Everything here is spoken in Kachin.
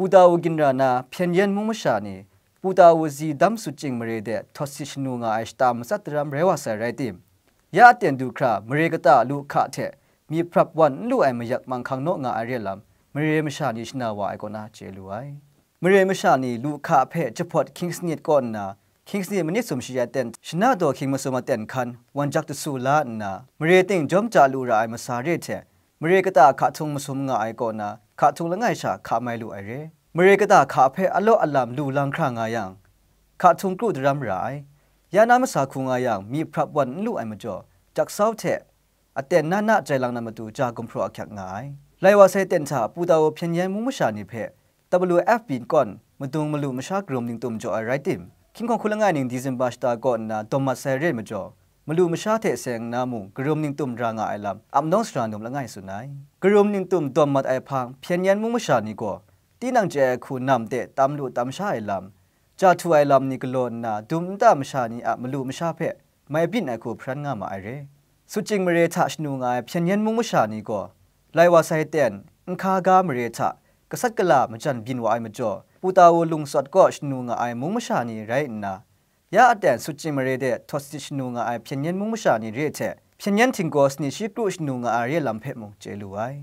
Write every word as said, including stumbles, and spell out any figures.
Putawu ginra na Hpyen Yen mung masha ni Putawu zi dam Suching mare de htawt sit shanu nga ai shata matsat daram rai wa sai rai tim, ya aten du hkra mare kata lu hka hte myi hprap wan n lu ai mayak manghkang naw nga ai re lam, mare masha ni shana wa ai kaw na chye lu ai. Mare masha ni lu hka hpe jahpawt hkying sanit kaw nna, hkying sanit manit sum shi aten shana daw hkying masum aten hkan wan jak dasu la nna, mare ting jawm ja lu ra ai masa re hte, mare kata hka htung masum nga ai kaw na, hka htung langai sha hka mai lu ai re. Mare kata hka hpe alaw alam lu lang hkra nga yang, hka htung kru daram ra ai. Ya na masa hku nga yang, myi hprap wan n lu ai majaw, jak sau hte aten na na jai lang na matu ja gumhpraw ahkyak nga ai. Lai wa sai ten hta Putawu Hpyen Yen mung masha ni hpe W F B kawn madung malu masha karum ningtum jaw ai rai tim, hkying hkawng hku langai ning December shata kaw nna dawm mat sai re majaw, malu masha hte seng nna mung karum ningtum ra nga ai lam Amnawng sara num langai tsun ai. Karum ningtum dawm mat ai hpang Hpyen Yen mung masha ni gaw, tinang chye ai hku nam de tam lu tam sha ai lam, ja htu ai lam ni galaw nna dum nta masha ni a malu masha hpe mai byin ai hku hparan nga ma ai re. Suching mare hta shanu nga ai Hpyen Yen mung masha ni gaw, lai wa sai ten, Nhka ga mare hta gasat gala majan byin wa ai majaw, Putawu lungsawt kaw shanu nga ai mung masha ni rai nna, ya aten Suching mare de htawt sit shanu nga ai Hpyen Yen mung masha ni re hte, Hpyen Yen htinggaw sanit shi kru shanu nga ai re lam hpe mung chye lu ai.